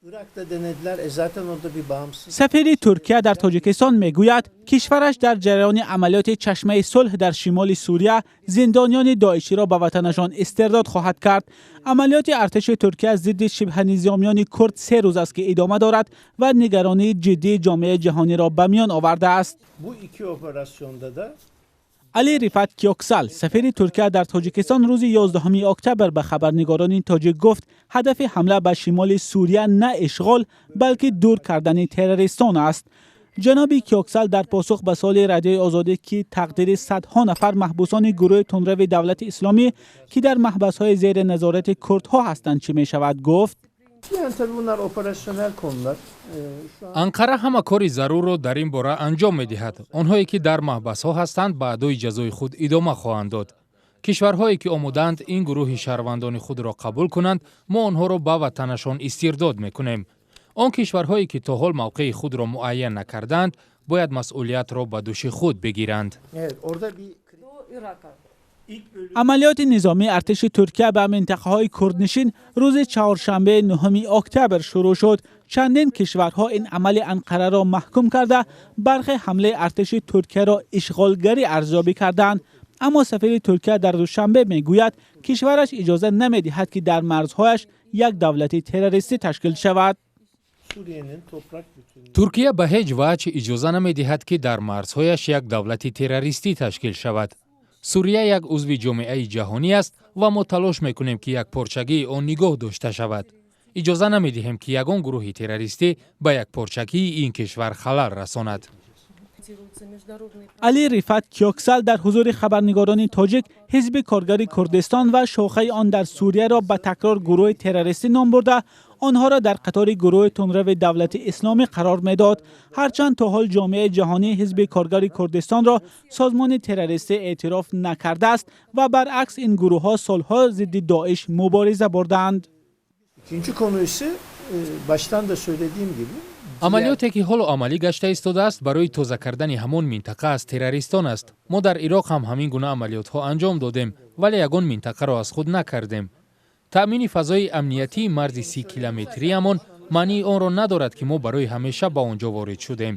Irak'ta denediler. E zaten orada bir bağımsız. Сафири Туркия дар Тоҷикистон мегӯяд, кишвараш дар ҷараёни амалиёти Чашмаи сулҳ дар шимоли Сурия зиндониёни доиширо ба ватанашон истирдод хоҳад кард. Амалиёти артиши Туркия зидди шибҳанизомиёни курд 3 рӯз аст, ки идома дорад ва нигаронии ҷиддии ҷомеаи ҷаҳониро ба миён овардааст. Bu iki operasyonda da Али Рифат Кёксал, сафири Туркия дар Тоҷикистон, рӯзи 11 октябр ба хабарнигорони тоҷик гуфт, ҳадафи ҳамла ба шимоли Сурия на ишғол, балки дур кардани террористон аст. Ҷаноби Кёксал дар посух ба суоли Радиои Озодӣ, ки тақдири садҳо нафар маҳбусони гурӯҳи тундрави Давлати Исломӣ, ки дар маҳбасҳои зери назорати курдҳо ҳастанд, чӣ мешавад, гуфт: Yani tabii bunlar operasyonel konular. Şu an Анқара ҳама кори зарурро дар ин бора анҷом медиҳад. Онҳое, ки дар маҳбасҳо ҳастанд, ба адои ҷазои худ идома хоҳанд дод. Кишварҳое, ки омодаанд ин гурӯҳи шаҳрвандони худро қабул кунанд, мо онҳоро ба ватанашон истирдод мекунем. Он кишварҳое, ки то ҳол мавқеи худро муайян накардаанд, бояд масъулиятро ба дӯши худ бигиранд. Evet, orada bir Амалиёти низомии артиши Туркия ба минтақаҳои курднишин рӯзи чаҳоршанбе, 9 октябр шурӯъ шуд. Чандин кишварҳо ин амали Анқараро маҳкум карда, бархе ҳамлаи артиши Туркияро ишғолгарӣ арзёбӣ карданд. Аммо сафири Туркия дар Душанбе мегӯяд, кишвараш иҷоза намедиҳад, ки дар марзҳояш як давлати террористӣ ташкил шавад. Suriye'nin toprak bütünlüğü Туркия ба ҳеҷ ваҷҳ иҷоза намедиҳад, ки дар марзҳояш як давлати террористӣ ташкил шавад. Сурия як узви ҷомеаи ҷаҳонӣ аст ва мо талош мекунем, ки якпорчагии он нигоҳ дошта шавад. Иҷоза намедиҳем, ки ягон гурӯҳи террористӣ ба якпорчагии ин кишвар халал расонад. Али Рифат Кёксал дар ҳузури хабарнигорони тоҷик Ҳизби коргари Курдистон ва шохаи он дар Сурияро ба такрор гурӯҳи террористӣ ном бурда, онҳоро дар қатори гурӯҳи тундрави Давлати Исломӣ қарор медод. Ҳарчанд то ҳол ҷомеаи ҷаҳонӣ Ҳизби коргари Курдистонро созмони террористӣ эътироф накардааст ва баръакс, ин гурӯҳҳо солҳо зидди Доиш мубориза бурдаанд. İkinci konu ise baştan da söylediğim gibi Амалиёте, ки ҳоло амалӣ гашта истодааст, барои тоза кардани ҳамон минтақа аз террористон аст. Мо дар Ироқ ҳам ҳамин гуна амалиётҳо анҷом додем, вале ягон минтақаро аз худ накардем. Таъмини фазои амниятии марзи 30 километриямон маънии онро надорад, ки мо барои ҳамеша ба он ҷо ворид шудем.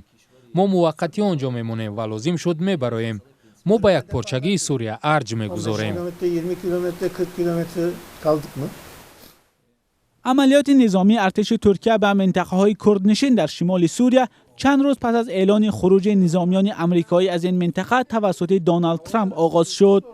Мо муваққатӣ он ҷо мемонем ва лозим шуд, мебароем. Мо ба якпорчагии Сурия арҷ 15 мегузорем. Kilometre, 20 kilometre, 40 kilometre kaldık mı? Амалиёти низомии артиши Туркия ба минтақаҳои курднишин дар шимоли Сурия чанд рӯз пас аз эълони хуруҷи низомиёни амрикоӣ аз ин минтақа тавассути Доналд Трамп оғоз шуд.